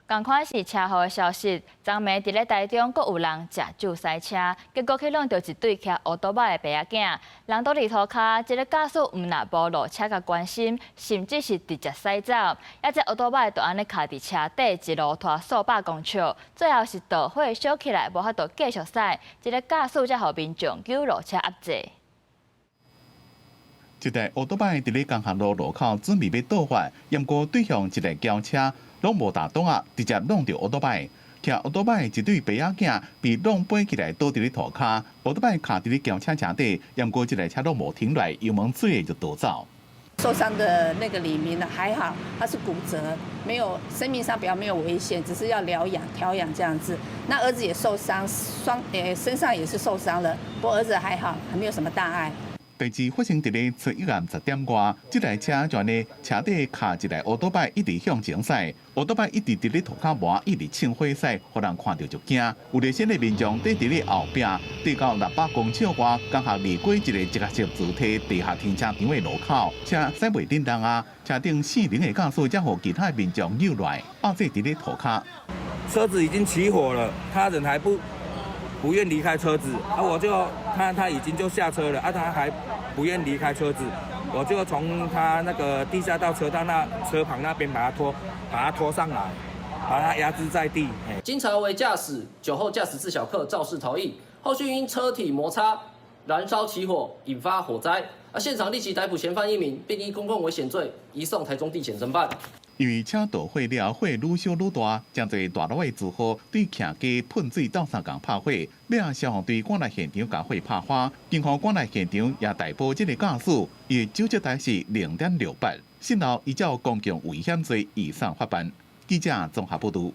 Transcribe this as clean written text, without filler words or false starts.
仝款是車禍的消息，昨暝佇咧台中，閣有人食酒駛車，結果去挵著一對騎歐多擺的爸仔囝，人倒佇塗跤，這個駕駛毋但無落車共關心，甚至是直接駛走，抑這歐多擺就按呢卡佇車底，一路拖數百公尺，最後是著火燒起來，無法度繼續駛，這个駕駛才予民眾救落車壓制。一台歐多擺佇咧江漢路路口準備欲倒發，毋過對向一台轎車攏無踏擋仔，直接挵著歐多擺。騎歐多擺一對爸仔囝被挵飛起來倒佇咧塗跤，歐多擺卡佇咧轎車車底，毋過這台車攏無停落來，油門水就逃走。受傷的那個李明呢，還好，他是骨折，沒有生命上比較沒有危險，只是要療養調養這樣子。那兒子也受傷，雙身上也是受傷了，不過兒子還好，還沒有什麼大礙。代誌發生佇咧初一暗10點外，這台車就按呢車底卡一台歐多擺，一直向前駛，歐多擺一直佇咧塗跤磨，一直衝火駛，予人看著就驚。有熱心的民眾綴佇咧後壁，綴到600公尺外，剛好離過一个直接自梯地下停車場的路口，車駛袂振動啊，車頂四名的駕駛才予其他民眾救來，壓制佇咧塗跤。車子已經起火了，他人還不願離開車子，啊，我就他已經就下車了，啊，他還不願離開車子，我就從他那個地下道車道那車旁那邊把他拖上來，把他壓制在地。經查為駕駛酒後駕駛自小客肇事逃逸，後續因車體摩擦燃燒起火，引發火災，啊，現場立即逮捕嫌犯一名，並依公共危險罪移送台中地檢偵辦。因為車著火了，火愈燒愈大，誠濟大樓的住戶對徛家噴水鬥相共拍火，尾仔消防隊趕來現場共火拍花，警方趕來現場也逮捕這个駕駛，伊的酒測值是0.68，訊後依照公共危險罪移送法辦。記者綜合報導。